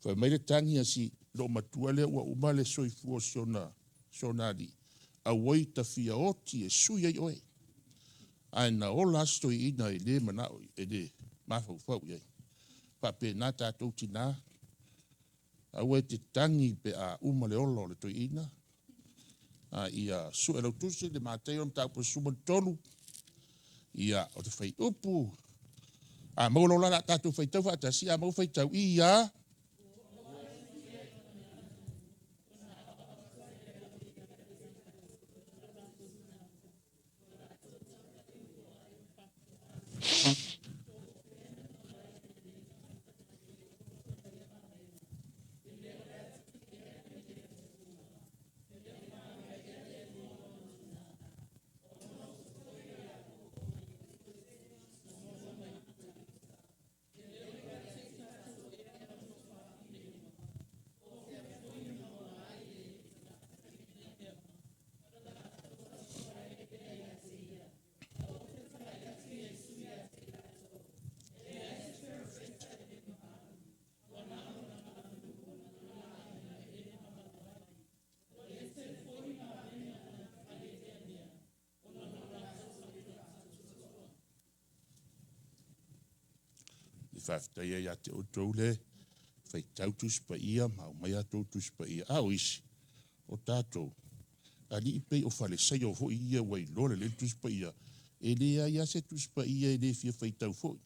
Fai mai le tagi a si loomatua lea ua uma le soifua o si ona alii, Auoi ta fia oti e sui ai oe. Ae na ola lava si toeaina e le manao, e le mafaufau i ai. Faapena tatou tina, aua e te tagi pe a uma le ola o le toeaina, a ia sue lau tusi le Mataio mataupu e 13, ia o le fuaiupu, a maua loa la o le a tatou faitau faatasi, a maua faitau, ia. E faafetai ai ia te outou le faitau Tusi Paia ma aumai a outou Tusi Paia, a o isi, o tatou, alii pei o Falesaio foi ia ua iloa lelei le Tusi Paia, e leai lava se Tusi Paia e le fia faitau foi.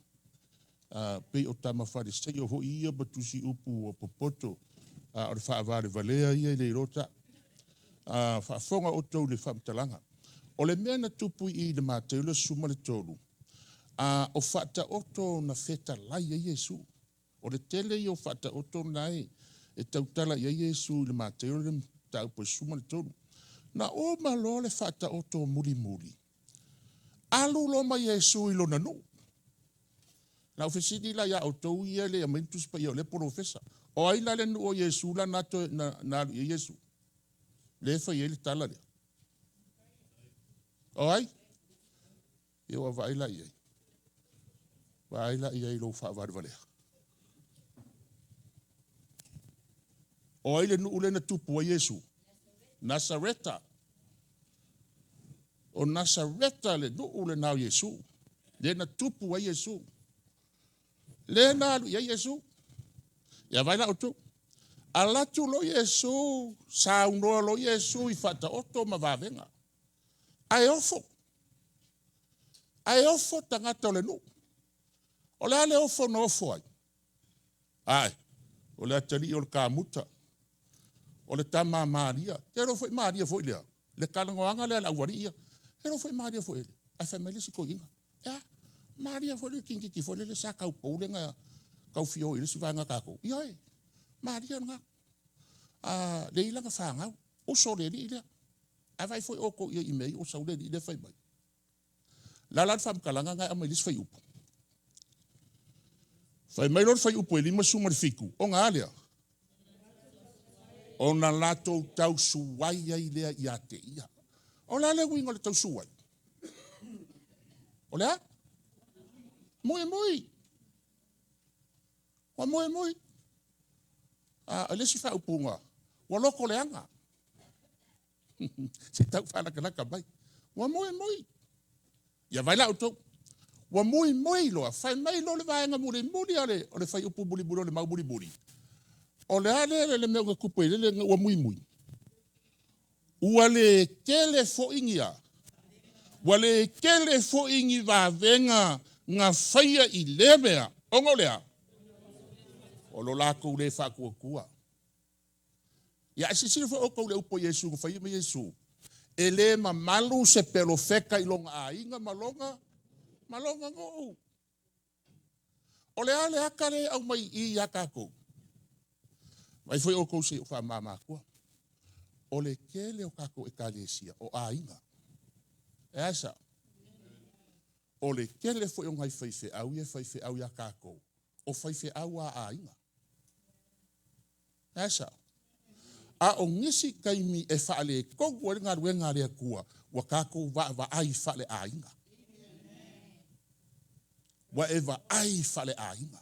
A pei o tama Falesaio foi ia ma tusi upu ua popoto, a o le faavalevalea ia e le iloa ta'u. A faafofoga outou i le faamatalaga. O le mea na tupu i i le Mateo 13, a o faataoto na fetalai ai Iesu. O le tele ia o faataoto na e tautala i ai Iesu i le Mateo le mataupu e 13. Na uma loa le faataoto mulimuli, alu loa ma Iesu i lona nuu. Na ou fesili la ia outou ia e le aumaia ni Tusi Paia o lea e polofesa. O ai la le nuu o Iesu la na alu i ai Iesu? Lea e fai ai le tala lea. O ai? Ia ua vaai la i ai. Vaai la i ai i lou faavalevalea. O ai le nuu lea na tupu ai Iesu? Nasareta. O Nasareta le nuu lena o Iesu, lea na tupu ai Iesu. Lea na alu i ai Iesu. Ia vaai la outou. Alu atu loa Iesu, saunoa loa Iesu i faataoto ma vavega. Ae ofo. Ae ofo tagata o le nuu. O le a le ofo na ofo ai? Ae, o le atalii o le kamuta, o le tama a Maria. E te iloa foi Maria foi lea, le talanoaga lea a le aualii ia. E iloa foi Maria foi lea. Ae fai mai le isi toeaina, e a, Maria foi le teineitiiti foi lele sa taupou lea na tau fia o i le isi vaega a tatou. Ioe, Maria lena. A, lea e i ai lana fanau, uso i le alii lea. A vaai foi outou i ai i mea ia ua sau le alii lea fai mai. O le a la le faamatalaga lena e aumai i le isi fuaiupu? Fai mai loa le fuaiupu e 57, ona a lea? Ona latou tausuai ai lea ia te ia. O le a le uiga o le tausuai? O le a? Muimui. Ua muimui. A o le isi faaupuga, ua loto leaga. Se i tau faalatalata mai. Ua muimui. Ia vaai la outou. Ua muimui loa, fai mai loa le vaega mulimuli o le fuaiupu mulimuli o le mau mulimuli. O le a le mea na tupu ai lele ua muimui? Ua le tele foi ni a? Ua le tele foi ni vavega na faia i lea mea, ona o le a? O lo latou le faatuatua. Ia ae silasila foi outou i le upu a Iesu na fai mai Iesu, e le mamalu se pelofeta i lona aiga ma lona nuu. O le a le ata lea e aumai i i ia tatou? Vaai foi outou se i ou faamama atua. O le tele o tatou ekalesia o aiga. E a sa? O le tele foi o nai faifeau ia e faifeau ia tatou, o faifeau a aiga. E a sa? A o nisi taimi e faaletonu ai le galuega a le Atua, ua tatou vaavaai faaleaiga. Ua e vaai faaleaiga.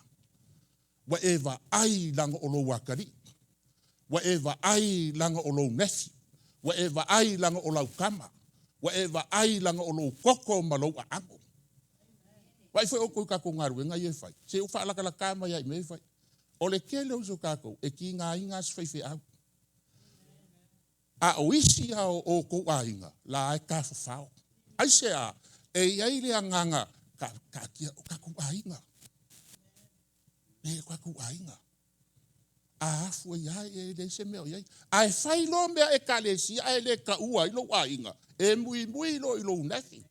Ua e vaai leaga o lou atalii. Ua e vaai leaga o lou nephew. Ua e vaai leaga o lau tama. Ua e vaai leaga o lou toto ma lou aano. Vaai foi outou i tatou galuega ia e fai, se i ou faalatalata mai lava i mea ia e fai. O le tele o isi o tatou, e tigaina lava si faifeau. A o isi lava o outou aiga, la e tafafao. Aisea? E i ai le agaga, taatia o tatou aiga, e o tatou aiga. A afu ai lava e leai se mea o i ai. Ae fai loa mea Ekalesia ae le taua ai lou aiga, e muimui loa i lou nephew,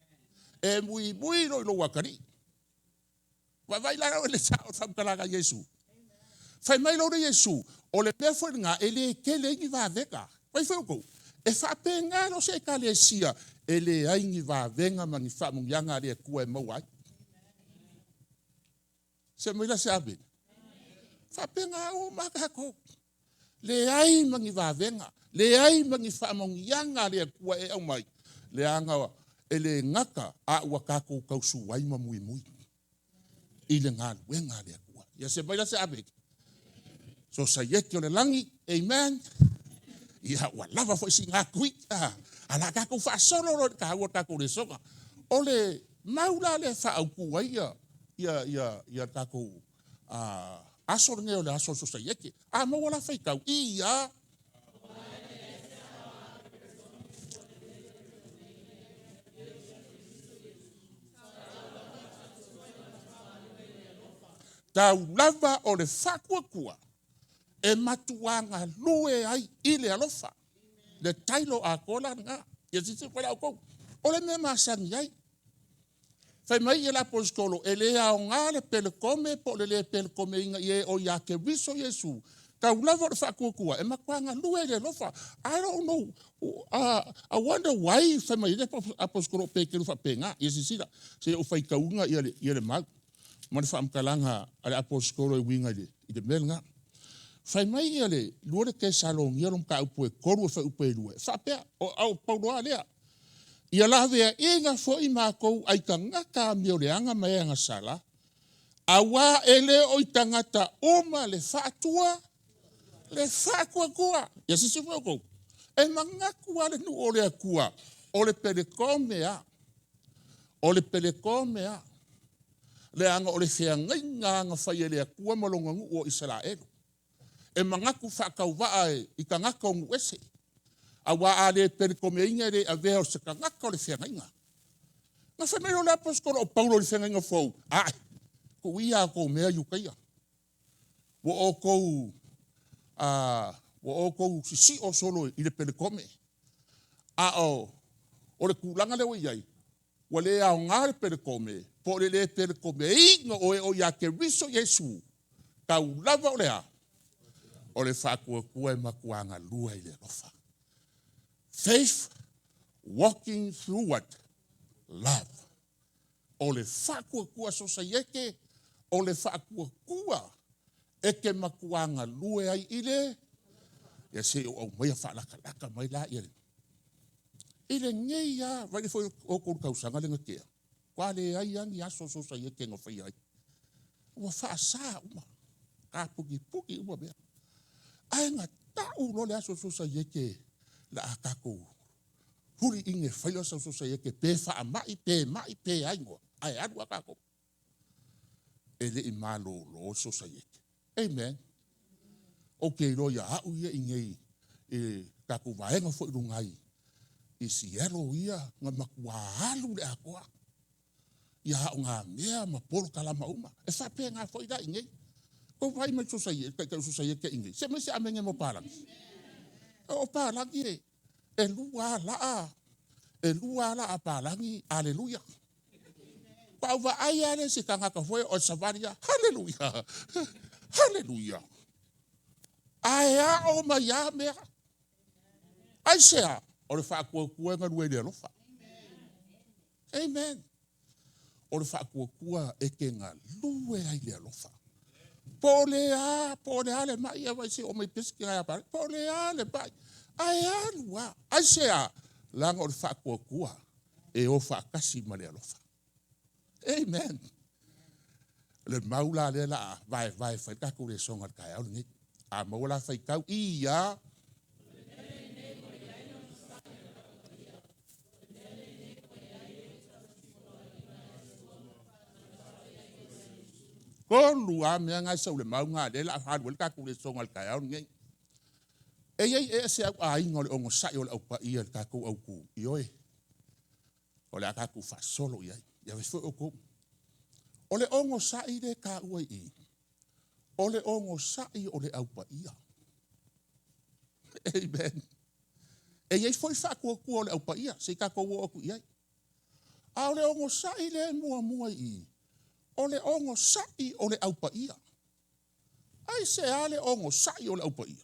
e muimui loa i lou atalii. Vaavaai la i le sao o le faamatalaga a Iesu. Fai mai loa lea Iesu, o le mea foi lena e le tele ai ni vavega. Vaai foi outou, e faapena loa se Ekalesia e leai ni vavega ma ni faamanuiaga a le Atua e maua ai. Se mai la se amene. Faapena uma lava tatou. Leai ma ni vavega, leai ma ni faamanuiaga a le Atua e aumai, leaga e le gata a ua tatou tausu ai ma muimui i le galuega a le Atua. Ia se mai la se amene. Sosaiete o le lagi, amen. Ia ua lava foi sigatui, a o le a tatou faasolo loa i le taua o le tatou lesona. O le mau la lea e faaautu ai ia tatou aso lenei o le aso o le Sosaiete. A maua la faitau, ia tau lava o le faatuatua e matuā galue ai i le alofa. Le tailo atoa la lena. Ia silasila foi la outou. O le mea e masani ai. Fai mai le Aposetolo, e le aoga le pelekome po o le le pelekomeina i e o ia Keriso Iesu, tau lava o le faatuatua, e matua galue ai i le alofa. I don't know, I wonder why fai mai ai le Aposetolo o Peteru faapena. Ia silasila, se i ou faitauina le mau ma le faamatalaga a le Aposetolo e uiga i le mea lena. Fai mai le 2 le Tesalonia le mataupu e 3 e fuaiupu e 2, e faapea, o Paulo lava lea, ia laveaiina foi matou ai tagata amioleaga ma e agasala, aua e le o i tagata uma le faatuatua. Ia silasila foi outou, e manatu lava le nuu o le Atua, o le pelekome lava, o le pelekome lava, leaga o le feagaiga lava na fai e le Atua ma lona nuu o Isaraelu. E manatu faatauvaa i tagata o nuu ese, aua a le pelekomeina e le avea o se tagata o le feagaiga. Na fai mai loa le Aposetolo o Paulo i le feagaiga fou, ae, tuu ia a outou mea Iutaia. Ua outou sisio solo i le pelekome. A o le tulaga lea ua i ai, ua le aoga le pelekome, po o le le pelekomeina o e o ia Keriso Iesu, tau lava o le a? O le faatuatua e matua galue ai i le alofa. Faith walking through what? Love. O le faatuatua sosaiete, o le faatuatua e te matua galue ai i le ia se i ou aumaia faalatalata mai la ia le i lenei lava vaai foi outou i le tausaga lea na tea, matua leai lava ni aso sosaiete na faia ai. Ua faasa uma, taputipuni uma mea. Ae na tau loa le aso sosaiete o le a tatou huli ina e fai le aso sosaiete pe faamai pe mai pe a igoa, ae alu lava tatou. E le i malolo le sosaiete. Amen. Ou te iloa ia au ia i inei i le tatou vaega foi i luga i Seattle ia, na matua alu le atoa ia aogamea ma polokalama uma. E faapena foi la i inei. Tou vaai mai i le sosaiete, taitai o le sosaiete i inei. Se aumai se amene mo palagi. O palagi e lua lava laa a palagi, aleluia. Faatoa ou vaai lava lea i se tagata foi o le savali lava, haleluia, haleluia. Ae ao mai lava mea. Aisea? O le faatuatua e galue i le alofa. Amen. O le faatuatua e te galue ai i le alofa. Po o le a, po o le a le mai, ia vaai se i oo mai Peseta ia Palagi, po o le a le mai, ae alu lava. Aisea? Leaga o le faatuatua e o faatasi ma le alofa. Amen. Le mau la lea o le a vaevae e fai ai le tatou lesona i le taeao lenei. A maua la faitau, ia. Tolu lava mea na e sau i le mau lena o lea o le a alu ai le tatou lesona i le taeao lenei. E i ai ea se auaiga o le onosai o le Au Paia i le tatou autu? Ioe. O le a tatou faasolo i ai. Ia vaai foi outou. O le onosai lea e taua i i, o le onosai o le Au Paia. Amen. E i ai foi faatuatua o le Au Paia, se i tatou oo atu i ai. A o le onosai lea e muamua i i, o le onosai o le Au Paia. Aisea le onosai o le Au Paia?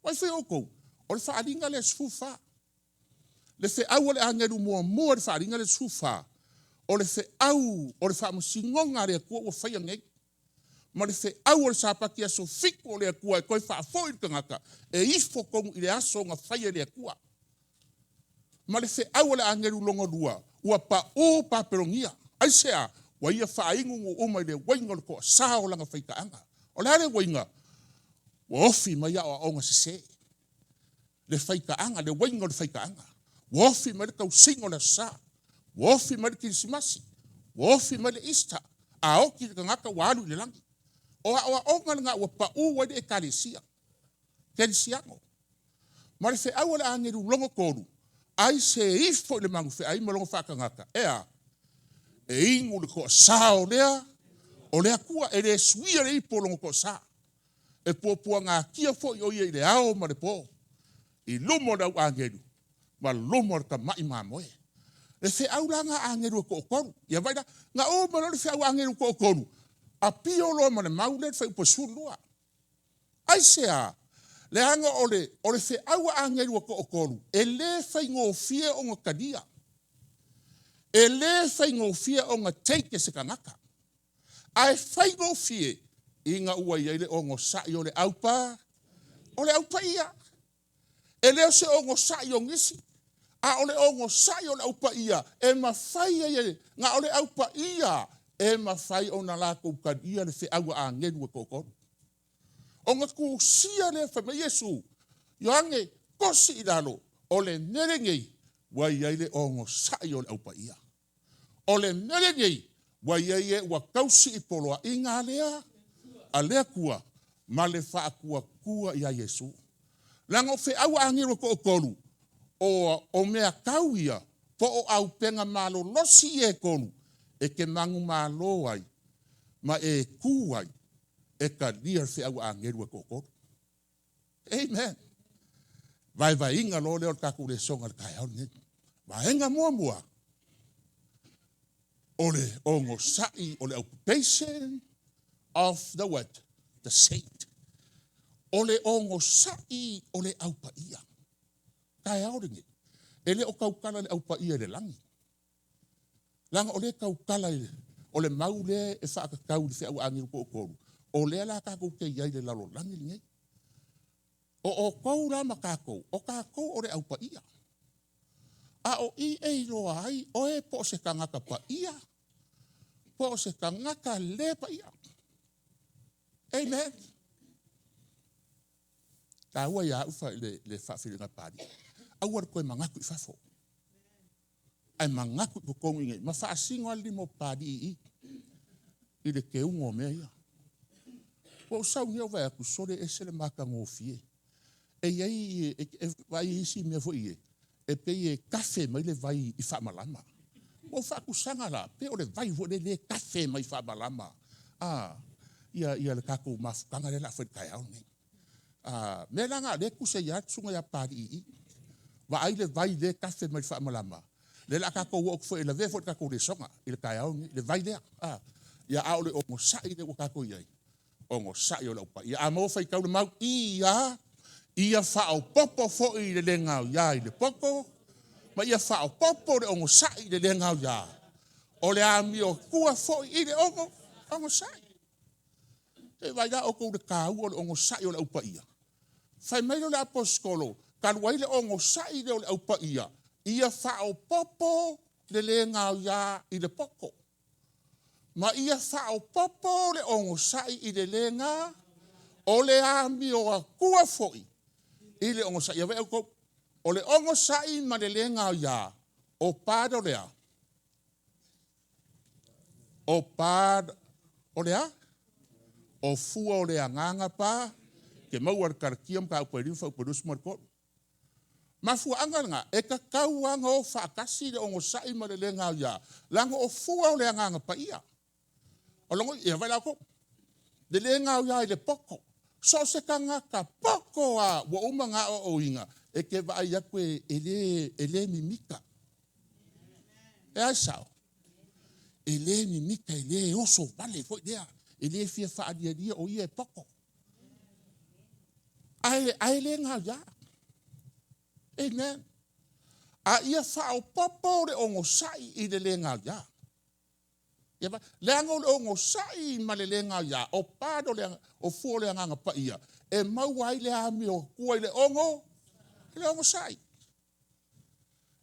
Vaai foi outou, o le faaaliga lea 14. Le feau a le agelu muamua i le faaaliga lea 14, o le feau o le faamasinoga a le Atua ua faia nei. Ma le feau o le Sapati aso 7 o le Atua e toe faafoi le tagata e ifo tonu i le aso na faia e le Atua. Ma le feau a le agelu lona lua, ua pau Papelonia. Aisea? Ua ia faainuinu uma i le uaiga o le toasa o lana faitaaga. O le a le uaiga? Ua ofi mai aoaoga sese. Le faitaaga, le uaiga o le faitaaga. Ua ofi mai le tausiga o le Aso Sa. Ua ofi mai le Kerisimasi. Ua ofi mai le Easter. A oti le tagata ua alu i le lagi. O aoaoga lena ua pau ai le Ekalesia Kerisiano. Ma le feau a le agelu lona tolu, ai se ifo i le magufeai ma lona faatagata, e a? E inu le toasa o lea, o le Atua, e le suia le ipu o lona toasa. E puapuagatia foi o ia i le ao ma le po, i luma o le au agelu ma luma o le tamai mamoe. Le feau la na a agelu e toatolu. Ia vaai la, na uma loa le feau a agelu e toatolu, apio loa ma le mau lea i le fuaiupu e 12. Aisea? Leaga o le, o le feau a agelu e toatolu, e le faigofie ona talia. E le faigofie ona take e se tagata. Ae faigofie ina ua i ai le onosai o le aupa, o le aupaia. E le o se onosai o nisi, a o le onosai o le aupaia e mafai ai e, na o le aupaia e mafai ona latou talia le feau a agelu e toatolu. Ona tusia lea fai mai Iesu, Ioane, tosi i lalo, o le mea lenei ua i ai le onosai o le aupaia. O le mea lenei ua i ai e ua tausi i poloaiga a le a le Atua ma le faatuatua iā Iesu. Leaga o feau a agelu e toatolu, o, o mea tau ia, po o aupega malolosi ia e tolu, e te manumalo ai ma e tu ai e talia le feau a agelu e toatolu. Amen. Vaevaeina loa lea o le tatou lesona i le taeao lenei. Vaega muamua, o le onosai o le occupation of the what? The saint. O le onosai o le aupaia. Taeao lenei, e le o tautala le aupaia i le lagi. Leaga o lea e tautala i le, o le mau lea e faatatau i le feau a agelu toatolu, o lea la tatou te i ai i le lalolagi lenei. O outou la ma tatou, o tatou o le au paia. A o i e iloa ai oe po o se tagata paia, po o se tagata le paia. Amen. Taua ia au le, le faafiliga Papalii. Aua le toe manatu i fafo. Ae manatu i totonu i inei, ma faasino lava le lima o Papalii i i, i le teuga o mea ia. Ua ou sau nei ou vaai atu, sole e ese le matagofie. E i ai, e, e vaai i isi mea foi e, e pei e tafe mai le vai i faamalama. Ua ou faatusaga la, pe o le vai foi lea e tafe mai faamalama, a, ia, ia le tatou mafutaga lea o le a fai i le taeao lenei. A, mea la na, lea e tusi ai lava le susuga ia Papalii i i. Vaai le vai lea e tafe mai le faamalama, lea o le a tatou oo atu foi e lavea foi i le tatou lesona i le taeao lenei, le vai lea. A, ia, a o le onosai lea ua tatou i ai, onosai o le aupai. Ia, a maua faitau le mau, ia, ia faaopoopo foi i le le gaoia i le poto, ma ia faaopoopo le onosai i le le gaoia, o le amiotua foi i le ono, onosai. Se i vaai la outou i le taua o le onosai o le Au Paia. Fai mai lea o le Aposetolo, talu ai le onosai lea o le Au Paia, ia faaopoopo le le gaoia i le poto. Ma ia faaopoopo le ogosaʻi i le lē o le amio akua foi i le ogosaʻi. Ia vaai ʻoukou, o le ogosaʻi ma le lē gaoiā, o part o le a? O part o le a? O fua o le agaga pa ke maua i le Kalatia mataupu e 5 fuaiupu e 23. Mafuaaga lena e tatau lava ona o faatasi le onosai ma le le gaoia, leaga o fua o le Agaga Paia. O lona uiga, ia vaai la outou, le le gaoia i le poto. So o se tagata poto lava ua uma ona aoaoina, e te vaai atu e le mimita. E a le sao? E le mimita, e le oso vale foi lea, e le fia faalialia o ia e poto. Ae le gaoia. Amen. A ia faaopoopo le onosai i le le gaoia. Leaga o le onosai ma le le gaoia, o part o le o fua o le Agaga Paia, e maua ai le amio tua i le ono, i le onosai.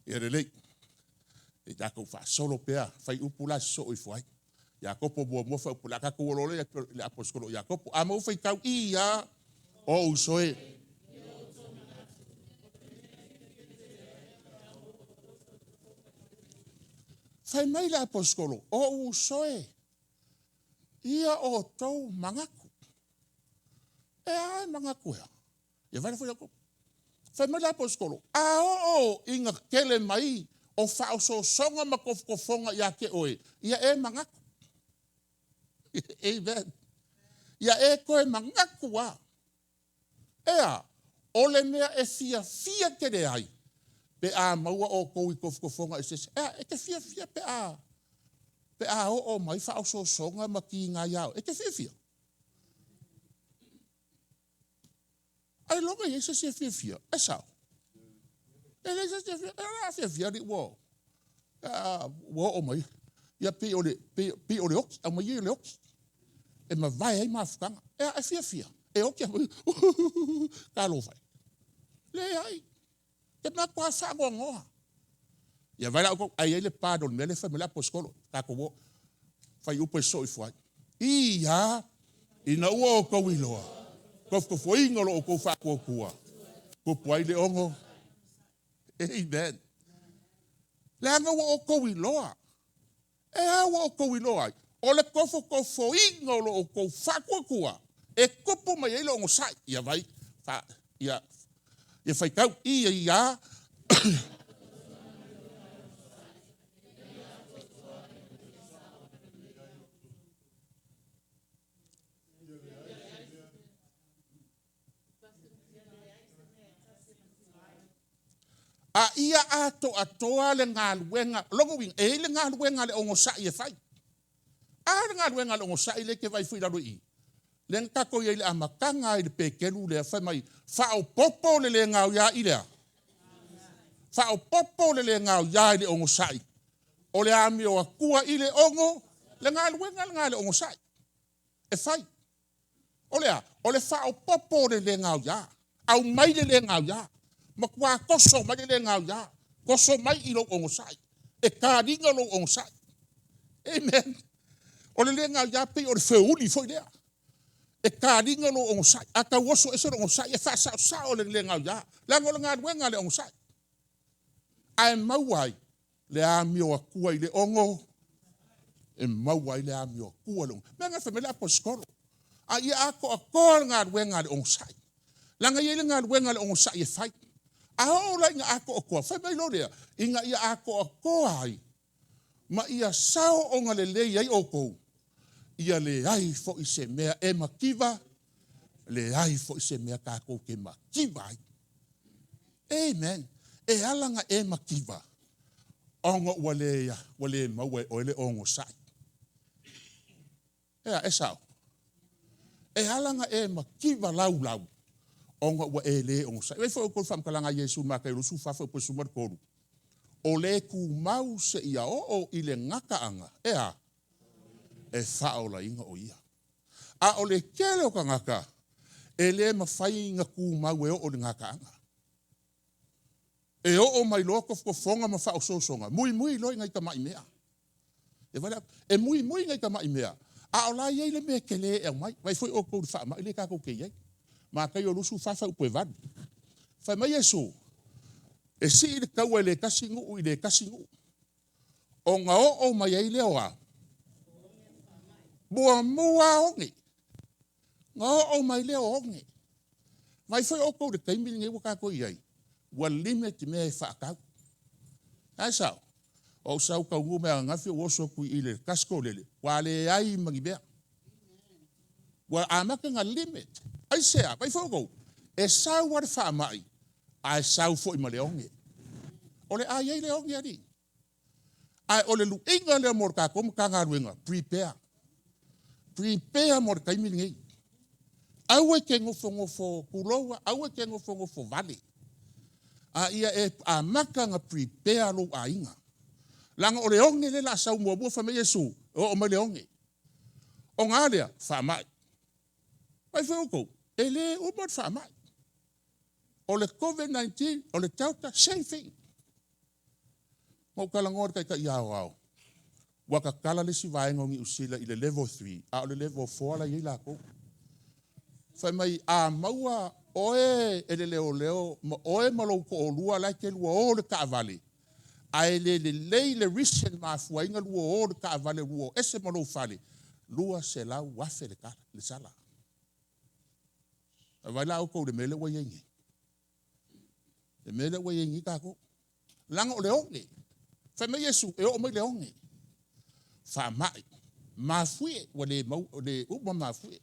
Ia lelei, se i tatou faasolo pea, fai upu la e sosoo ifo ai. Iakopo muamua fuaiupu, o le a tatou o loa i le Aposetolo o Iakopo. A maua faitau, ia, o uso e. Fai mai le Aposetolo, o ou uso e, ia outou manatu. E a e manatu e a? Ia vaai la foi outou. Fai mai le Aposetolo, a oo ina tele mai o faaosoosoga ma tofotofoga ia te oe, ia e manatu. Amen. Ia e toe manatu lava. E a? O le mea e fiafia tele ai pe a maua outou i tofotofoga eseese. E a? E te fiafia pe a oo mai faaosoosoga ma tiga ia oe? E te fiafia? Ailoga e i ai se isi e fiafia? E sao? E leai se isi e fiafia. O le a fiafia alii ua oo mai. Ia pei o le oti, aumai ia le oti e mavae ai mafutaga. E fiafia, e oti a, talofa e. Leai, e matua faanoanoa. Ia vaai la outou, ae i ai le part o le mea lea e fai mai ai le Aposetolo, tatou o, fuaiupu e sosoo ifo ai. Ia, ina ua outou iloa, tofotofoina o lo outou faatuatua, tupu ai le ono. Amen. Leaga ua outou iloa. E a ua outou iloa ai? O le tofotofoina o lo outou faatuatua e tupu mai ai le onosai. Ia vai, fa, ia, ia faitau, i, ia, A ia atoatoa le galuega, o lona uiga, e i ai le galuega a le onosai e fai. A le galuega a le onosai lea e te vaai foi i lalo i i? Lea na tatou i ai i le amataga lava i le pekelu lea, fai mai, faaopoopo le le gaoia i le a? Faaopoopo le le gaoia i le onosai. O le amio atua i le ono, le galuega lena a le onosai e fai. O le a? O le faaopoopo o le le gaoia. Aumai le le gaoia. Matua toso mai le le gaoia. Toso mai i lou onosai. E taliga lou onosai. Amen. O le le gaoia pei o le feuli foi lea. E taliga lou onosai. A tau oso ese lou onosai, e faasaosao le le gaoia. Leaga o le galuega a le onosai. Ae maua ai le amio atua i le ono, e maua ai le amio atua i le ono. Mea na fai mai le Aposetolo, a ia atoatoa le galuega a le onosai. Leaga e i ai le galuega a le onosai e fai. A oo la ina atoatoa, fai mai loa lea, ina ia atoatoa ai ma ia sao ona lelei ai outou, ia leai foi se mea e mativa, leai foi se mea tatou te mativa ai. Amen. E ala ona e mativa, ona ua le maua e oe le onosai. Ea, e sao? E ala ona e mativa laulau, ona ua e le onosai. Vaai foi outou i le faamatalaga a Iesu i Mataio 24 fuaiupu e 13. O le tumau seia oo i le gataaga, e a? E faaolaina o ia. A o le tele o tagata, e le mafai ona tumau e oo i le gataaga. E oo mai loa tofotofoga ma faaosoosoga, muimui loa i nai tamai mea. E vale e muimui nai tama'i mea, a o la e i ai le mea tele e aumai. Vaai foi outou i le faamai lea tatou te i ai. Mataio 24 fuaiupu e 8. Fai mai Iesu, e sii le taua e le tasi nuu i le tasi nuu, ona oo mai ai lea o a? Muamua lava oge. Na oo mai lea o oge. Vaai foi outou i le taimi lenei ua tatou i ai, ua limit mea e faatau. A e sao? Ou sau taunuu mai ananafi ou oso atu i le Costco lele, ua leai ma ni mea. Ua amata ona limit. Aisea? Vaai foi outou, e sau lava le faamai, ae sau foi ma le oge. O le a i ai le oge alii. Ae o le luiga lea mo le tatou Matagaluega, prepare. Prepare mo le taimi lenei. Aua e te nofonofo, tulou lava, aua e te nofonofo vale, a ia e amata ona prepare lou aiga. Leaga o le oge lea o le a sau muamua, fai mai Iesu, e oo mai le oge. Ona a lea? Faamai. Vaai foi outou, e le uma le faamai. O le Covid-19, o le Delta, same thing. Na ou talanoa i le Taitai Aoao, ua tatala le isi vaega o Niu Sila i le level 3, a o le level 4 la e i ai latou. Fai mai a maua oe e le leoleo ma oe ma lou toalua la e te lua o i le taavale, ae le lelei le reason na mafua ai ona lua o i le taavale lua o ese ma lou fale, $200,000 le tala, le sala. Vaai la outou i le mea lea ua i ai nei? Le mea lea ua i ai nei tatou. Leaga o le oge. Fai mai Iesu, e oo mai le oge. Faamai, mafuie, ua le mau, le uma mafuie.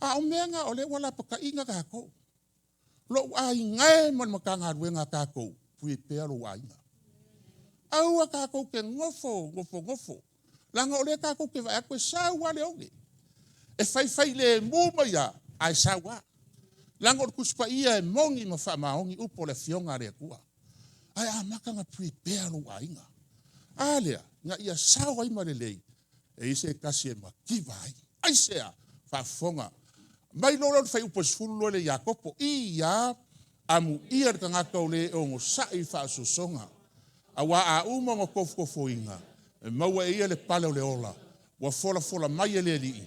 A o mea na o lea ua lapataiina tatou. Lou aiga e ma le Matagaluega a tatou, prepare lou aiga. Aua tatou te nofo, nofo, nofo, leaga o lea tatou te vaai atu e sau lava le oge. E faifailemu mai lava, ae sau lava. Leaga o le Tusi Paia e moni ma faamaoni upu o le Afioga a le Atua. Ae amata ona prepare lou aiga. A lea, na ia sao ai ma lelei, e i ai se tasi e mativa ai. Aisea? Faafofoga. Mai loa lea o le fuaiupu e 12 i le Iakopo, i a, amuia le tagata o le onosai i faaosoosoga, aua a uma ona tofotofoina, e maua e ia le pale o le ola, ua folafola mai e le Alii,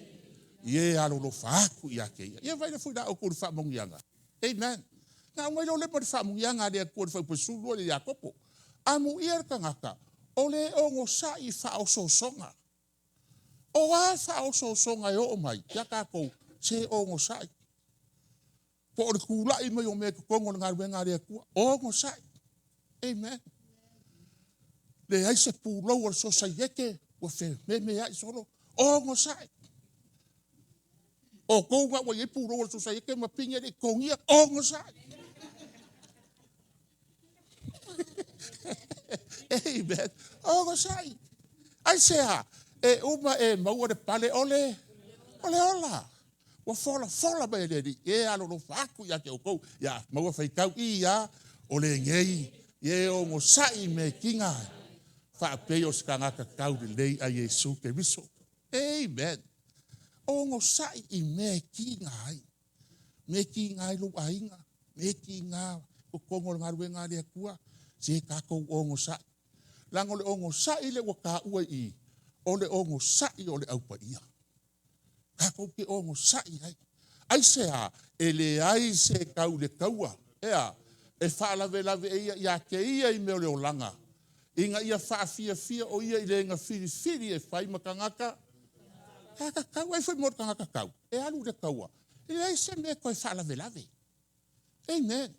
i e alolofa atu ia te ia. Ia vaai foi la outou i le faamanuiaga. Amen. Na aumai loa lea ma le faamanuiaga a le Atua i le fuaiupu 12 i le Iakopo. Amuia le tagata o le onosai i faaosoosoga. O a faaosoosoga e oo mai ia tatou, se onosai. Po o le tulai mai o mea i totonu o le galuega a le Atua, onosai. Amen. Leai se pulou o le sosaiete ua fememeai solo, onosai. O outou na ua i ai pulou o le sosaiete ma pine e le i totogia, onosai. Amen. Onosai. Aisea? E uma e maua le pale o le ola. Ua folafola mai e le Alii, e alolofa atu ia te outou. Ia maua faitau i a, o lenei, e onosai i mea e tiga ai, faapei o se tagata taulelei a Iesu Keriso. Amen. Onosai i mea e tiga ai. Mea e tiga ai lou aiga, mea e tiga totonu o le galuega a le Atua, se tatou onosai. Leaga o le onosai lea ua taua i i, o le onosai o le Au Paia. Tatou te onosai ai. Aisea? E leai se tau i le taua, e a? E faalavelave e ia ia te ia i mea o le olaga, ina ia faafiafia o ia i le na filifili e fai ma tagata. Tagata tau ai foi mo le tagata tau, e alu i le taua, e leai se mea e toe faalavelave. Amen.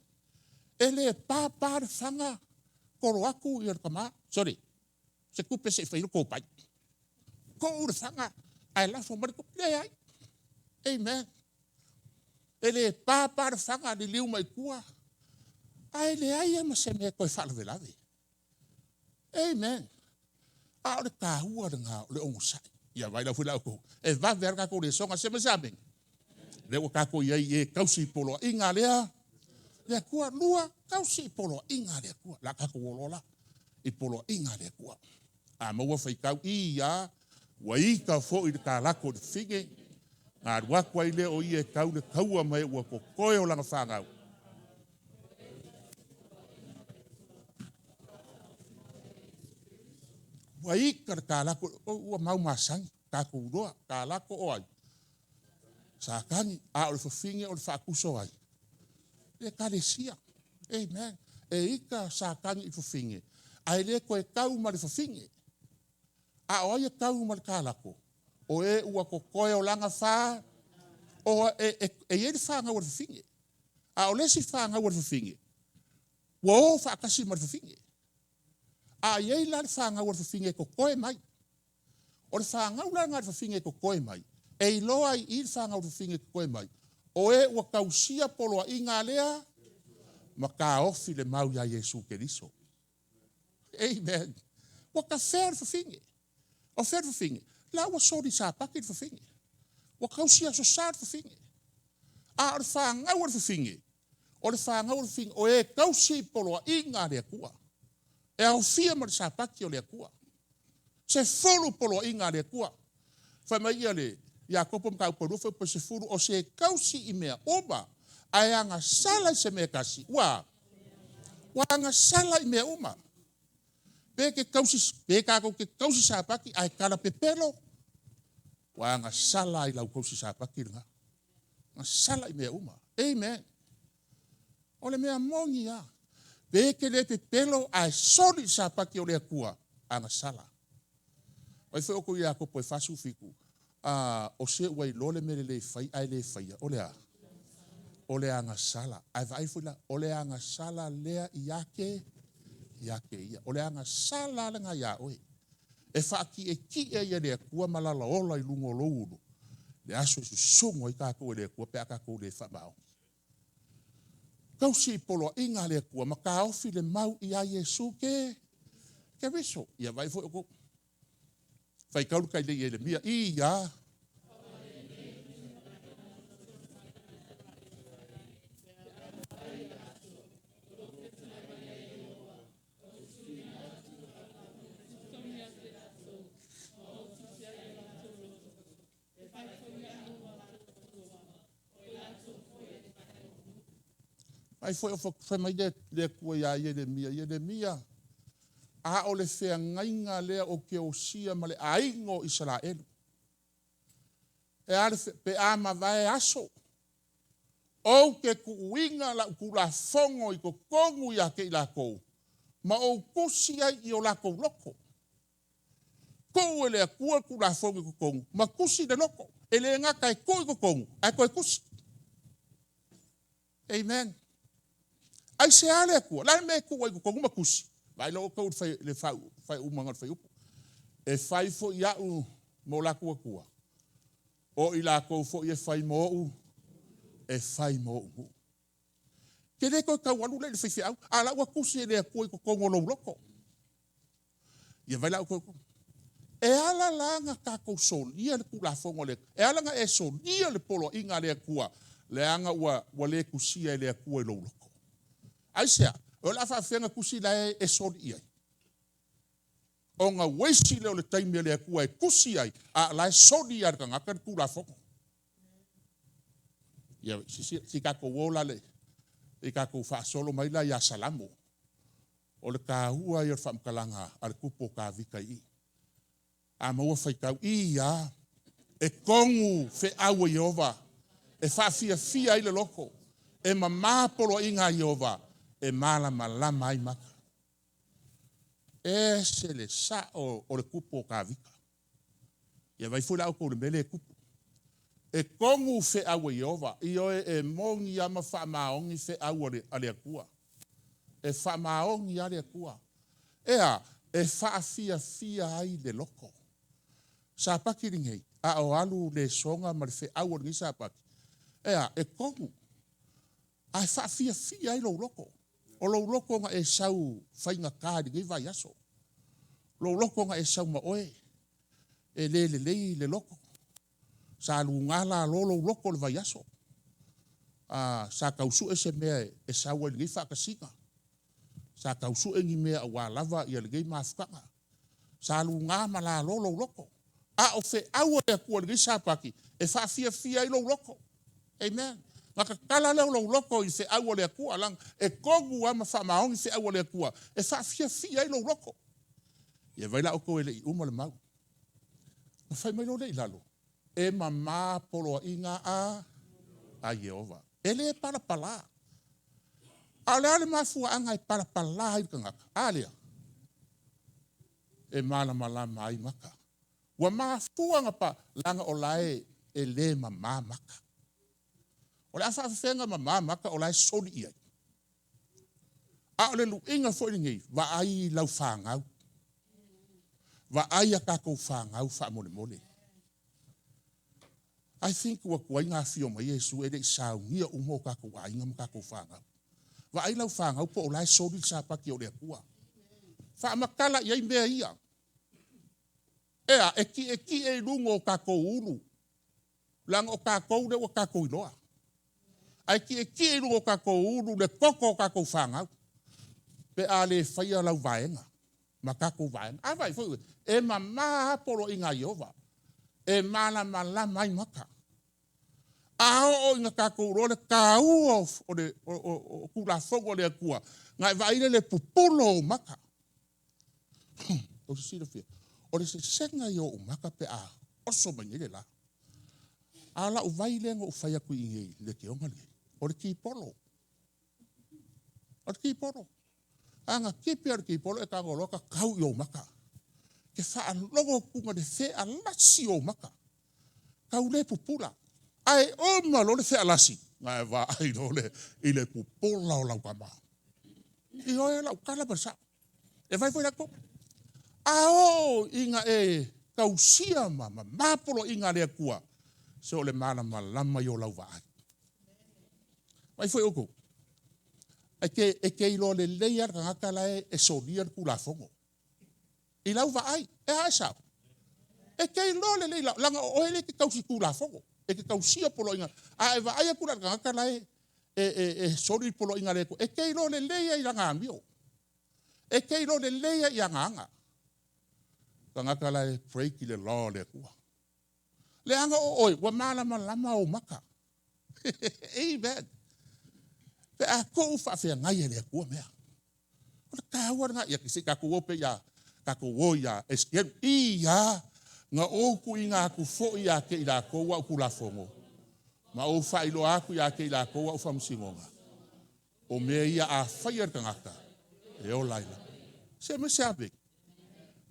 E le papa le faga, tolo atu ia le tama, sorry, se tupe se i fai ai le topai. Tou le faga, ae lafo mai le tupe. Leai. Amen. E le papa le faga, liliu mai tua, ae leai lava ma se mea e toe faalavelave. Amen. A o le taua lena o le onosai. Ia vaai la foi la outou. E vave lava le tatou lesona, se ma se amene. Lea ua tatou i ai i e tausi i poloaiga a le Atua. Lua, tausi i poloaiga a le Atua. La tatou o loa la i poloaiga a le Atua. A maua faitau i a, ua ita foi le talako i le fine, na alu atu ai lea o ia e tau le taua ma e ua totoe o lana fanau. Ua ika le kalako, ua mau masani, tatou iloa, kalako o ai? Satani. A o le fafine o le faakuso o ai? Le Ekalesia. Amen. E ika Satani i fafine, ae le toe tau ma le fafine. A o ai e tau ma le kalako? O e ua totoe o lana fa, o e i ai le fanau a le fafine. A o le isi fanau a le fafine, ua o faatasi ma le fafine. A i ai la le fanau a le fafine e totoe mai, o le fanau la lena a le fafine e totoe mai, e iloa ai i i le fanau a le fafine e totoe mai, o e ua tausia poloaiga a lea ma taofi le mau ia Iesu Keriso. Amen. Ua tafea le fafine. O fea le fafine? La ua soli sapati le fafine. Ua tausi aso sa le fafine. A o le fanau a le fafine, o le fanau a le fafine, o e tausi i poloaiga a le Atua. E aofia ma le sapati o le Atua. 10 poloaiga a le Atua. Fai mai ia le Iakopo mataupu 2 fuaiupu 10, o se tausi i mea uma, ae agasala i se mea e tasi, ua agasala i mea uma. Pe te tausi, pe tatou te tausi sapati ae tala pepelo, ua agasala i lau tausi sapati lena. Agasala i mea uma. Amen. O le mea moni lava. Pe te le pepelo ae soli i le sapati o le Atua, agasala. Fai foi outou Iakopo e 47, o se ua iloa le mea lelei e fai ae le faia, o le a? O le agasala. Ae vaai foi la, o le agasala lea ia te ia. O le agasala lena ia oe. E faatietie ia le Atua ma lalaola i luga o lou ulu, le aso e susugu ai tatou e le Atua pe a tatou le faamaoni. Tausi i poloaiga a le Atua ma taofi le mau ia Iesu ke Keriso. Ia vaai foi outou. Faitau le tailei Ieremia, ia. Ai foi o fai mai le Atua ia Ieremia, Ieremia, a o le feagaiga lea ou te osia ma le aiga o Isaraelu. E a le pe a mavae aso, ou te tuuina lau tulafono i totonu ia te i latou, ma ou tusi ai i o latou loto. Tuu e le Atua le tulafono i totonu, ma tusi le loto. E le gata e tuu i totonu, ae toe tusi. Amen. Aisea le Atua? O le a le mea e tuu ai i totonu ma tusi? Vaai la outou i le faaiumaga o le fuaiupu. E fai foi au ma o latou Atua, o i latou foi e fai mo ou, e fai mo ou nuu. Te le toe tau alu lea i le faifeau, a o la ua tusi e le Atua i totonu o lou loto. Ia vaai la outou. E ala la ona tatou solia le Tulafono a le Atua. E ala ona e solia le poloaiga a le Atua, leaga ua le tusia e le Atua i lou loto. Aisea? O le a faapefea ona tusi la e soli i ai? Ona uaisi lea o le taimi a le Atua e tusi ai, a o la e soli lava e le tagata le Tulafono. Ia, se i tatou o la i tatou faasolo mai la ia Salamo. O le taua ia o le faamatalaga a le tupu o Tavita i i. A maua faitau, ia, e tonu feau a Ieova, e faafiafia ai le loto, e mamā poloaiga a Ieova, e malamalama ai maka. E ese le sao o le tupu o Tavita. Ia vaai foi la outou i le mea lea e tupu. E tonu feau a Ieova, ioe, e moni lava ma faamaoni feau a le Atua. E faamaoni lava le Atua. E a? E faafiafia ai le loto. Sapati lenei, a o alu le soga ma le feau o lenei sapati, e a? E tonu. Ae faafiafia ai lou loto. O lou loto na e sau faigata i lenei vaiaso. Lou loto na e sau ma oe, e le lelei le loto. Sa luga lalo lou loto i le vaiaso. Sa tau sue se mea e sau ai i lenei faatasiga. Sa tau sue ni mea aua lava ia lenei mafutaga. Sa luga ma lalo lou loto. A o feau a le Atua i lenei Sapati, e faafiafia ai lou loto. Amen. Na tatala lea o lou loto i feau a le Atua, leaga e tonu lava ma faamaoni feau a le Atua, e faafiafia ai lou loto. Ia vaai la outou e le i uma le mau. Na fai mai loa lea i lalo, E mamā poloaiga a Ieova. E le palapalā. A o le a le mafuaaga e palapalā ai le tagata? A lea, e malamalama ai maka. Ua mafua na pa, leaga o la e, e le mamā maka. O le a faafefea ona mamā maka o la e soli i ai? A o le luiga foi lenei, vaai i lau fanau. Vaai a tatou fanau faamolemole. I think ua tuai ona afio mai Iesu e le i saunia uma o tatou aiga ma tatou fanau. Vaai lau fanau po o la e soli le Sapati o le Atua. Faamatala i ai mea ia. Ea, e tietie i luga o tatou ulu, leaga o tatou lea ua tatou iloa. Ae tietie i luga o tatou ulu le toto o tatou fanau, pe a le faia lau vaega ma tatou vaega. A vaai foi oe, e mama lava poloaiga a Ieova, e malamalama ai maka. A oo ina tatou iloa le taua o le Tulafono a le Atua, ona e vaai lea i le pupulo o ou maka. Tou te silafia, o le sesega ia o ou maka pe a oso mai nei le la. A o lau vai lea na ou fai atu i inei i le leitioga lenei, o le tipolo. O le tipolo. A na tipi lava o le tipolo e tago loa tatau i ou maka. E te faalogo atu i le fealasi o ou maka, tau le pupula. Ae uma loa le fealasi, ona e vaai loa lea i le pupula o lau tama. Ioe lau tala ma le sao. E vaai foi la outou. A oo ina e tausia ma mamā poloaiga a le Atua, se o le malamalama ia o lau vaai. Vaai foi outou, e te, e te iloa lelei lava le tagata la e solia le Tulafono i lau vaai. E a e sao? E te iloa lelei, leaga o oe lea e te tausi Tulafono, e te tausia poloaiga. A e vaai atu la i le tagata la e, e, e, e soli le poloaiga a le Atua, e te iloa lelei lava i lana amio. E te iloa lelei lava i ana aga. Tagata la e break i le law a le Atua. Leaga o oe, ua malamalama ou maka. Amen. Pe a tuu faafeagai e le Atua mea. O le taua lena. Ia, se i tatou o pea ia, tatou o ia Esekielu. Ia, na ou tuuina atu foi ia te i latou au Tulafono, ma ou faailoa atu ia te i latou au faamasinoga. O mea ia a faia le tagata, e ola ai lava. Se me se ave.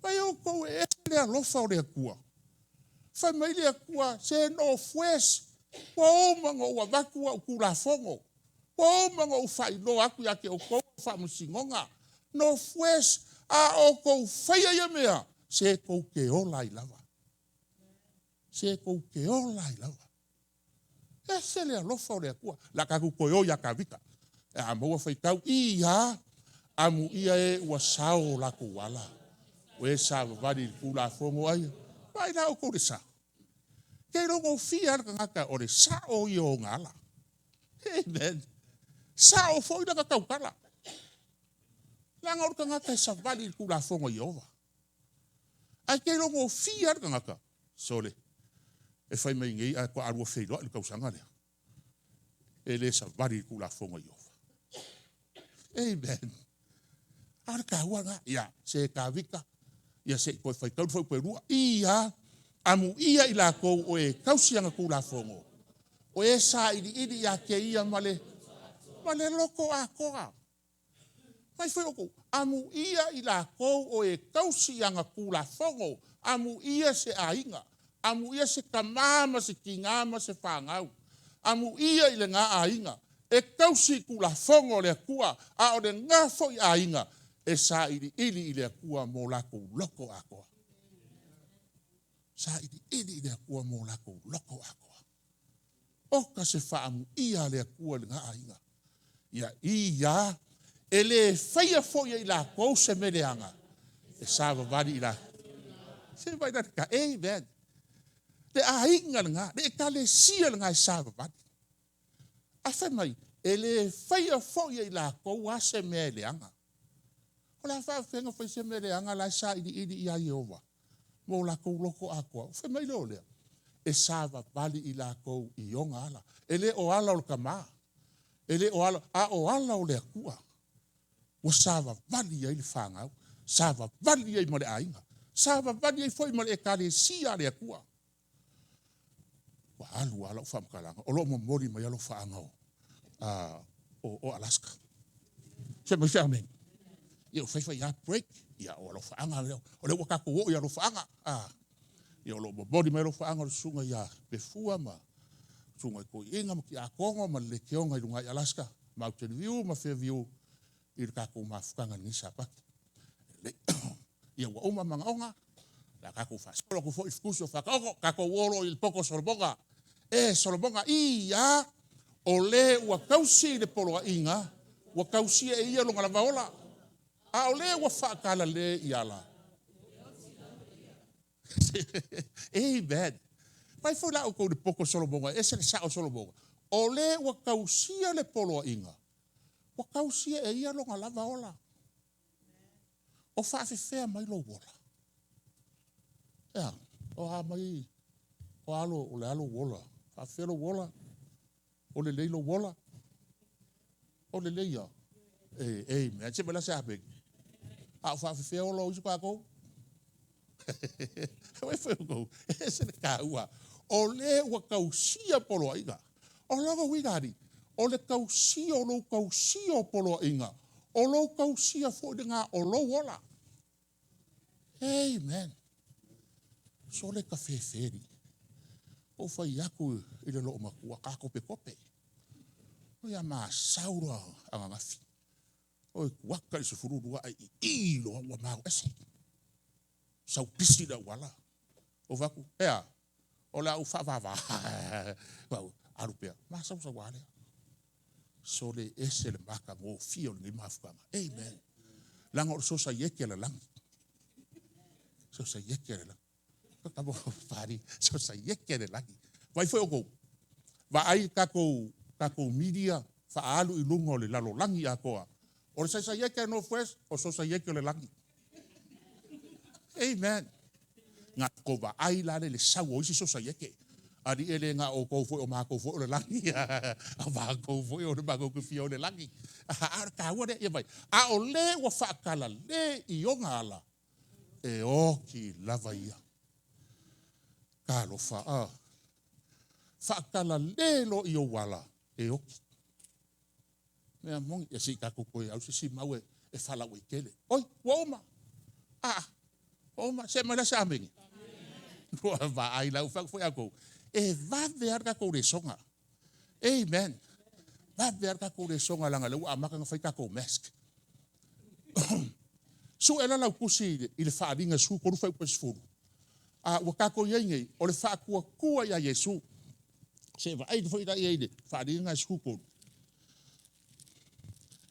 Vai outou e ese le alofa o le Atua. Fai mai le Atua, se nofoe ua uma ona ou avatu au Tulafono, ua uma ona ou faailoa atu ia te outou au faamasinoga. Nofoe, a outou faia ia mea, se tou te ola ai lava. Se tou te ola ai lava. Ese le alofa o le Atua. O le a tatou toe o ia Tavita. E a maua faitau, ia, amuia e ua sao o latou ala, o e savavali i le Tulafono ai. Vaai la outou i le sao. Ke iloa gofie lava le tagata o le sao ia o ona ala. Amen. Sao foi lana tautala. Leaga o le tagata e savali i le Tulafono a Ieova. Ae te iloa gofie lava le tagata. Sole, e fai mai nei ae faatoa lua feiloai i le tausaga lea. E le savali i le Tulafono a Ieova. Amen. A o le taua lena. Ia, se Tavita, ia se i toe faitau le fuaiupu e lua. Ia, amuia i latou o e tausi ana Tulafono, o e sailiili ia te ia ma le, ma le loto atoa. Mai foi outou, amuia i latou o e tausi ana Tulafono, amuia se aiga, amuia se tamā ma se tinā ma se fanau, amuia i lena aiga e tausi i Tulafono a le Atua, a o lena foi aiga e sailiili i le Atua mo latou loto atoa. Sailiili i le Atua mo latou loto atoa. Oka se faaamuia a le Atua i lena aiga. Ia ia, e le faia foi e i latou se mea leaga, e savavali i latou. Se vaai la le ta, amen. Le aiga lena, le ekalesia lena e savavali. Ae fai mai, e le faia foi e i latou lava se mea e leaga. O le a faapefea ona fai se mea leaga la e sailiili ia Ieova mo latou loto atoa? Fai mai lea o lea, e savavali i latou i ona ala. E le o ala o le tama, e le o ala, a o ala o le Atua ua savavali ai le fanau. Savavali ai ma le aiga. Savavali ai foi ma le Ekalesia a le Atua. Ua alu lava lau faamatalaga, o lo o momoli mai alofaaga o Alaska. Fai mai se amene. Ia ua fai fai lava break, ia o alofaaga lea, o lea ua tatou oo i alofaaga. Ia o lo o momoli mai alofaaga o le susuga ia Pefua ma susuga i toeaiina ma tiakono ma le leitioga i luga i Alaska, Mountain View ma Fairview i le tatou mafutaga i lenei Sapatu. Ia ua uma manaoga, o le a tatou faasolo atu foi i le tusi o Faaataoto, tatou o loa i le poto o Solomoga. E Solomoga, i a, o le ua tausi le poloaiga, ua tausia e ia lona lava ola, a o le ua faatalale i ala. Amen. Vaai foi la outou i le poto o Solomoga, e ese le sao o Solomoga. O le ua tausia le poloaiga, ua tausia e ia lona lava ola. O faafefea mai lou ola? E a? O a mai, o a o le a lou ola? E faafefea lou ola? O lelei lou ola? O lelei lava? E, amen. Se mai la se amene. A o faafefea ola o isi tatou? Vaai foi outou, e ese le taua. O le ua tausia poloaiga. O lona uiga alii, o le tausia o lou tausia o poloaiga, o lou tausia foi lena o lou ola. Amen. Sole tafefe alii. Ou fai atu i le loomatua, ta topetope. Oi a masau loa ananafi. Oi kuata i le 12 ae ii loa ua mao ese. Sau pisi le auala. Ou fai atu, e a? O le a ou faavava. Alu pea, masausau lava lea. Sole, e ese le matagofie o lenei mafutaga. Amen. Leaga o le sosaiete a le lagi. Sosaiete a le lagi. Sosaiete a le lagi. Vaai foi outou, vaai tatou, tatou media faaalu i luga o le lalolagi atoa. O le sosaiete a North West, o le sosaiete o le lagi. Amen. Na tou vaai la le sau o isi sosaiete. Alii e le na o outou foi, o matou foi o le lagi. O matou foi o le matou te fia o le lagi. A o le taua lea, ia vai. A o le ua faatalale i ona ala, e oti lava ia. Talofa, a. Faatalale loa i ou ala, e oti. Mea moni, ia se i tatou toe au se isi mau e faalauaitele. Oi, ua uma. A, ua uma. Se mai la se amene. Ua vaai la, ua fai atu foi outou, e vave lava le tatou lesona. Amen. Vave lava le tatou lesona leaga o lea ua amata ona fai tatou mask. Sue la lau tusi i le Faaaliga 13 fuaiupu e 10. A ua tatou i ai nei, o le faatuatua iā Iesu. Se vaai foi la i ai i le Faaaliga 13.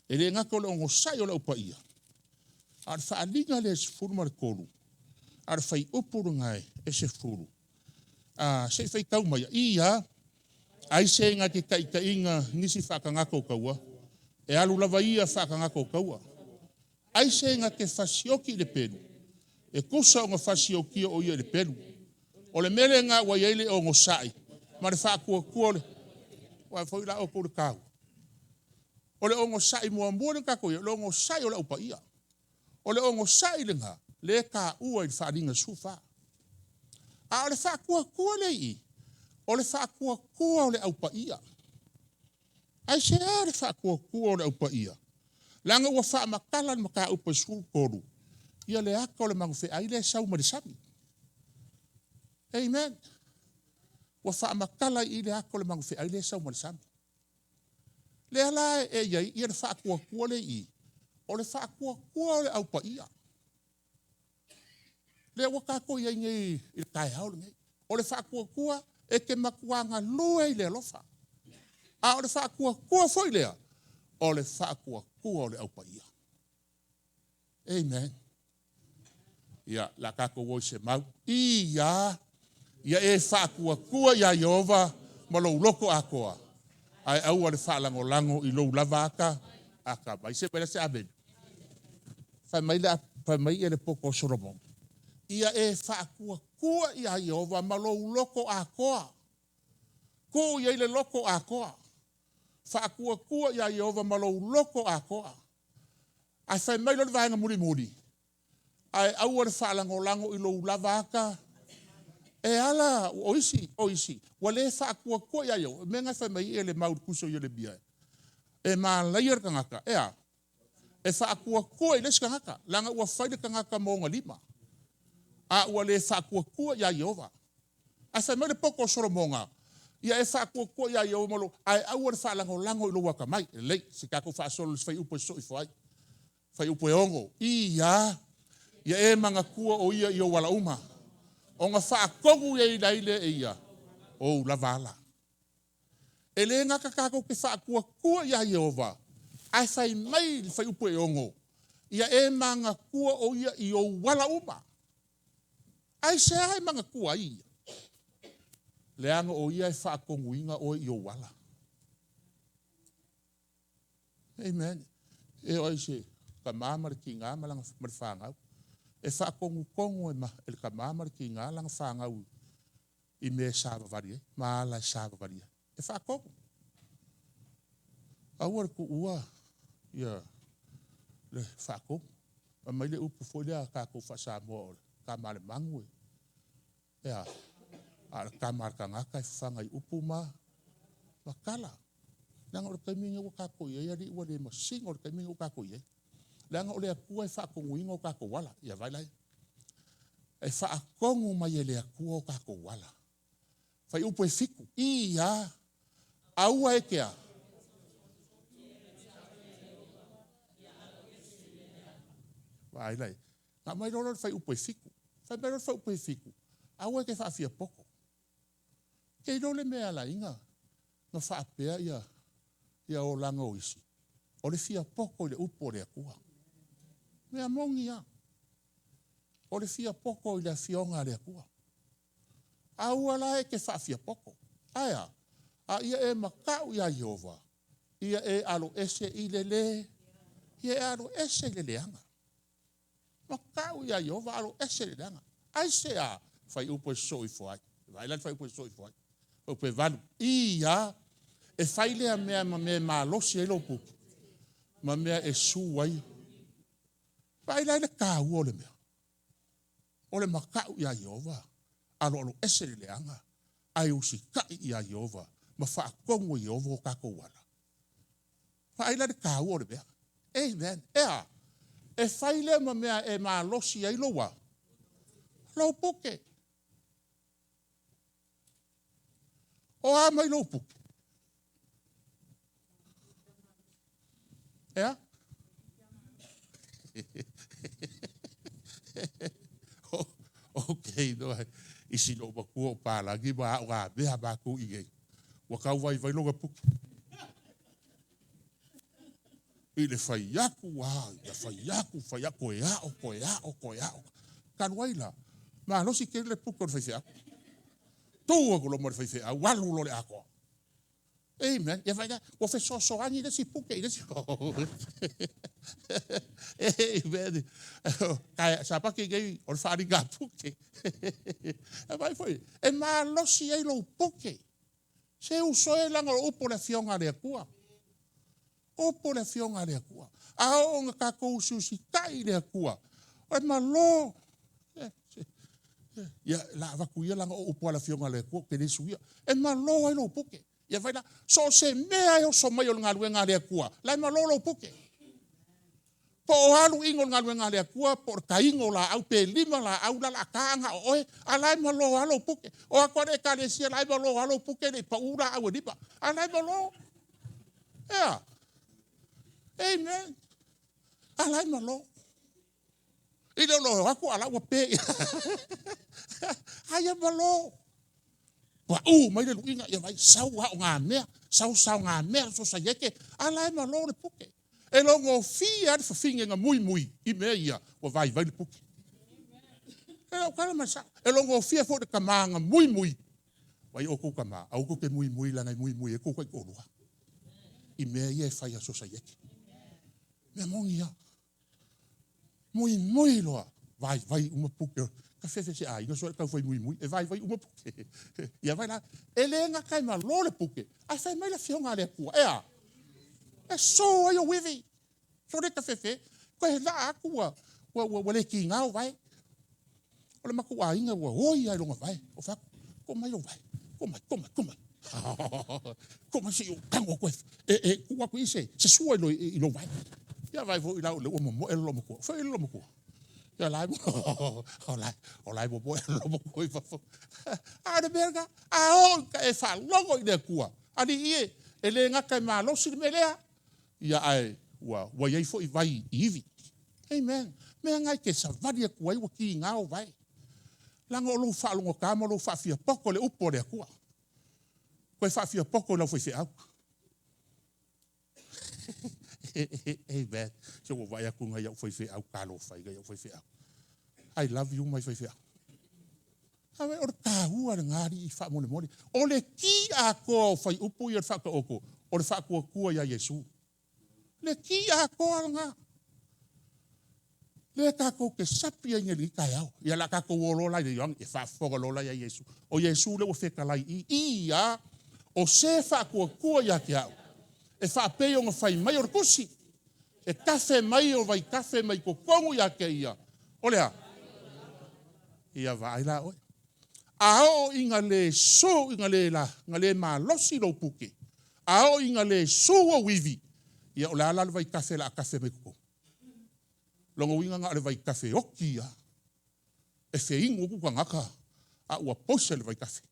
E le gata o le onosai o le Au Paia, a o le Faaaliga lea e 13, a o le fuaiupu lena e 10. A, se i faitau mai, ia, ai se na te taitaiga nisi faatagata o taua, e alu lava ia faatagata o taua. Ai se na te fasioki i le pelu, e tusa ona fasiokia o ia i le pelu. O le mea lena ua i ai le onosai ma le faatuatua o le... Ua foi la outou le taua. O le onosai muamua lea na tatou i ai, o le onosai o le Au Paia. O le onosai lena, lea e taua i le Faaaliga 14. A o le faatuatua lea i i, o le faatuatua o le Au Paia. Aisea le faatuatua o le Au Paia? Leaga ua faamatala le mataupu e 13, ia le ata o le magufeai lea e sau mai le sami. Amen. Ua faamatala i i le ata o le magufeai lea e sau mai le sami. Lea la e i ai ia le faatuatua lea i i, o le faatuatua o le Au Paia. Lea ua tatou i ai nei i le taeao lenei. O le faatuatua e te matua galue i le alofa. A o le faatuatua foi lea, o le faatuatua o le Au Paia. Amen. Ia, o le a tatou o i se mau. Ia, ia e faatuatua iā Ieova ma lou loto atoa, ae aua le faalagolago i lou lava ata atamai. Se mai la se amene. Fai mai le, fai mai le poto o Solomona, ia e faatuatua iā Ieova ma lou loto atoa. Tuu i ai le loto atoa. Faatuatua iā Ieova ma lou loto atoa. Ae fai mai loa le vaega mulimuli, Ae aua le faalagolago i lou lava ata e ala, o isi, o isi ua le faatuatua ia ia, o le mea lena e fai mai ai le mau i le tusi o Ieremia, e malaia le tagata, e a? E faatuatua i le isi tagata, leaga ua fai le tagata ma ona lima, a ua le faatuatua ia Ieova. Ae fai mai le poto o Solomona, ia e faatuatua ia Ieova ma lou, ae aua le faalagolago i lou atamai. Lelei, se i tatou faasolo i le fuaiupu e sosoo ifo ai. Fuaiupu e 6, i a, ia e manatua o ia i ou ala uma, ona faatonu ai lea e ia ou lava ala. E le gata tatou te faatuatua ia Ieova, ae fai mai le fuaiupu e 6, ia e manatua o ia i ou ala uma. Aisea e manatua ai ia? Leaga o ia e faatonuina oe i ou ala. Amen. E oo i se tama ma le tina ma le fanau. E faatonutonu e le tama ma le tina lana fanau i mea e savavali ai ma ala e savavali ai. E faatonu. Aua le tuua ia le faatonu. Fai mai le upu foi lea a tatou faa-Samoa o le tama a le manu e a? A o le tama a le tagata e fafaga i upu ma tala. Leaga o le taimi lenei ua tatou i ai alii ua le masino le taimi lenei ua tatou i ai. Leaga o le Atua e faatonuina o tatou ala. Ia vaai la i ai? E faatonu mai e le Atua o tatou ala. Fuaiupu e 7, i a, aua e te a? Vaai la i ai? Ona aumai loa lea o le fuaiupu e 7. Fai mai loa le fuaiupu e 7, aua e te faafiapoto. E te iloa le mea e ala ai ona faapea ia olaga o isi, o le fiapoto i le upu a le Atua. O le mea moni lava, o le fiapoto i le Afioga a le Atua. Aua la e te faafiapoto. Ae a? A ia e matau ia Ieova, ia e aloese i le lē, ia e aloese i le leaga. Matau ia Ieova, aloese i le leaga. Aisea? Fuaiupu e sosoo ifo ai. Vaai la i le fuaiupu e sosoo ifo ai. Fuaiupu e 8, i a, e fai lea mea ma mea e malosi ai lou pupu, ma mea e su ai. Vaai la i le taua o le mea? O le matau ia Ieova, aloaloese i le leaga, ae usitai ia Ieova ma faatonu e Ieova o tatou ala. Vaai la i le taua o le mea? Amen. E a? E fai lea ma mea e malosi ai lou a? Lou puke. O a mai lou puke? E a? Ok, no, i si lou matua o palagi ma ao ngā mea mākou i nei. Ua tau vaivai lona puke. I le fai atu, a, ia fai atu, fai atu, toe ao, toe ao, toe ao. Talu ai la, malosi tele le puke o le faifeau. Tu atu loa ma le faifeau, alu loa le atoa. Amen. Ia vaai la, ua fesoasoani le isi puke i le isi. Amen. Sapati nei o le faaaliga puke. E vaai foi, e malosi ai lou puke. Se uso e leaga o upu o le Afioga a le Atua. Upu o le Afioga a le Atua. A oo ina tatou usiusitai i le Atua, e malo. Ia, la avatu ia leaga o upu a le Afioga a le Atua ou te le suia. E malo ai lou puke. Ia vaai la, so o se mea e oso mai o le galuega a le Atua, la e malo lou puke. Po o a luiga o le galuega a le Atua, po o le taiga o laau, pe 5 laau la o le a ta ae na o oe, a o la e malo lava lou puke. O atu lava le Ekalesia la e malo lava lou puke e le i pau laau e 5, a o la e malo. Ea? Amen. A la e malo. I le o atu a la ua pe. Aia malo. Pau mai le luiga, ia vai, sau a o ngā mea, sau sao ngā mea, so saieke, a la e malo le puke. E logofie lava le fafine na muimui i mea ia, ua vaivai le puke. E lau tala ma le sao. E logofie foi le tama na muimui. Vai outou tama, aua tou te muimui leaga e muimui ai tou taitoalua i mea ia e fai a sosaiete. Mea moni lava. Muimui loa, vaivai uma puke. Ka fefe se aiga soe tau fai muimui, e vaivai uma puke. Ia vai la, e le gata e malo le puke, ae fai mai le Afioga a le Atua, e a? E so ai ou ivi. So le ta fefe, koe laa atu ua, Ua le kiga o vae. O le matou aiga ua oi lava i lona vae. Ou fai atu, tuu mai lou vae, tuu mai, tuu mai, tuu mai. Tuu mai se i ou tago atu e tuu atu i ai se sua i lou vae. Ia vaai foi la o lea ua momoe le loomatua. O fea o i ai le loomatua? Ia o la e momoe lava le loomatua i fafo. A o le mea lena, a oo ina e faalogo i le Atua, alii e, e le gata e malosi le mea lea, ae ua i ai foi vai i ivi. Amen. O le mea lena e te savali atu ai ua kiga ou vae, leaga o lou faalogogata ma lou faafiapoto i le upu a le Atua. Toe faafiapoto i le aufaifeau. Amen. Se ua ou vaai atu i nai au faifeau, talofa e i nai au faifeau. I love you my faifeau. O le taua lena alii faamolemole. O le ki atoa o fuaiupu ia o le Faataoto, o le faatuatua ia Iesu. Le ki atoa lena. Lea tatou te sapi ai nei i lenei taeao. Ia o le a tatou o loa la i le Ioane, ia faafofoga loa la ia Iesu. O Iesu lea ua fetalai i i, i a, o se faatuatua ia te au, e faapei ona fai mai o le tusi, e tafe mai o vaitafe mai totonu ia te ia, o le a? Ia vaai la oe. A oo ina le su, ina le malosi lou pute, a oo ina le su ou ivi, ia o le a la le vaitafe o le a tafe mai totonu? Lona uiga na o le vaitafe oti lava, e feinu atu tagata a ua poison le vaitafe.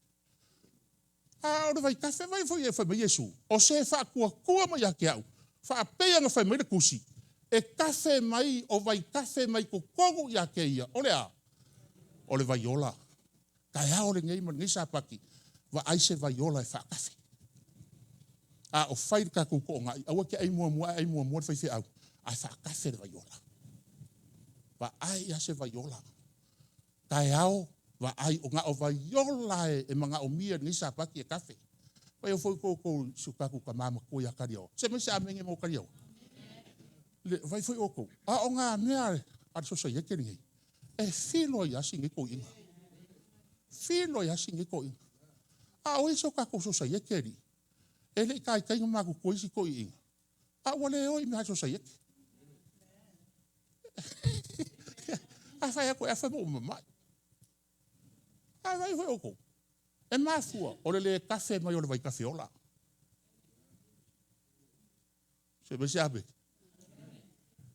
A o le vaitafe, vaai foi fai mai Iesu, o se faatuatua mai ia te au, faapei ona fai mai le tusi, e tafe mai o vaitafe mai totonu ia te ia, o le a? O le vaiola. Taeao lenei ma lenei Sapati, vaai se vaiola e faatafe. A o fai le tatou toonai, aua e te ai muamua ae ai muamua le faifeau, ae faatafe le vaiola. Vaai lava se vaiola. Taeao, vaai na o vaiola lava e manaomia i lenei Sapati e tafe. Vaai foi outou i si o tatou tama matua ia Kaliaoa. Se aumai se amene mo Kaliaoa. Vaai foi outou, a o nā mea a le sosaiete lenei, e filo ai lava si nei toeaina. Filo ai lava si nei toeaina. A o isi o tatou sosaiete alii, e le i taitai ona matutua isi toeaiina, a ua le o i mea a le sosaiete. A fai atu e afa ma ua mamai. A vaai foi outou, e mafua o le le tafe mai o le vaitafe ola. Se aumai se amene.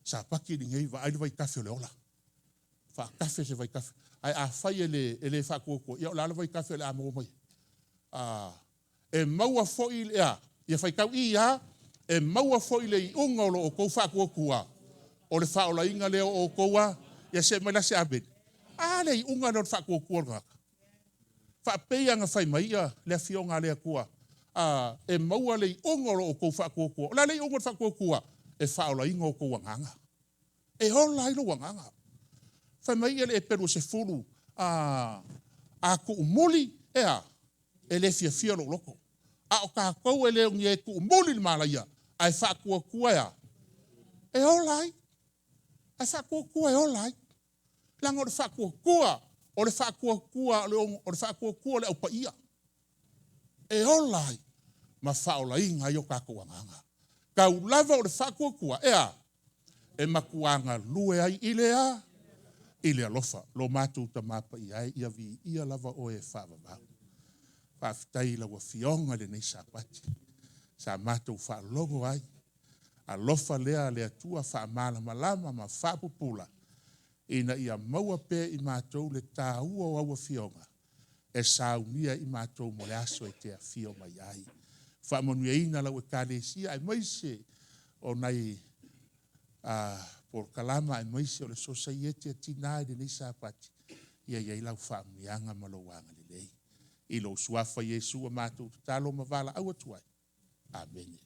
Sapati lenei, vaai le vaitafe o le ola. Faatafe se vaitafe. Ae afai e le faatuatua, ia o le a le vaitafe o le a maua mai ai? E maua foi le a? Ia faitau i a, e maua foi le iuga o lo outou faatuatua, o le faaolaina lea o outou a. Ia see mai la se amene. A le iuga lea o le faatuatua o le tagata. Faapei ona fai mai le Afioga a le Atua, e maua le iuga o lo outou faatuatua. O le a le iuga o le faatuatua? E faaolaina outou agaga. E ola ai lou agaga. Fai mai le Eperu 10, a tuumuli, e a? E le fiafia lou loto. A o tatou e le o ni e tuumuli le malaia, ae faatuatua e a? E ola ai. Ae faatuatua e ola ai. Leaga o le faatuatua, o le faatuatua o le faatuatua o le Au Paia. E ola ai ma faaolaina ai o tatou agaga. Tau lava o le faatuatua, e a? E matua galue ai i le a? I le alofa. Lo matou Tama Paia e, ia viia lava oe e faavavau. Faafetai i lau Afioga i lenei Sapati sa matou faalogo ai. Alofa lea a le Atua faamalamalama ma faapupula ina ia maua pea e i matou le taua o au afioga e saunia i matou mo le aso e te afio mai ai. Faamanuiaina lau Ekalesia aemaise o nai polokalama aemaise o le sosaiete a tina i lenei Sapati, ia i ai lau faamanuiaga ma lou agalelei. I lou suafa Iesu ua matou tatalo ma valaau atu ai. Amene.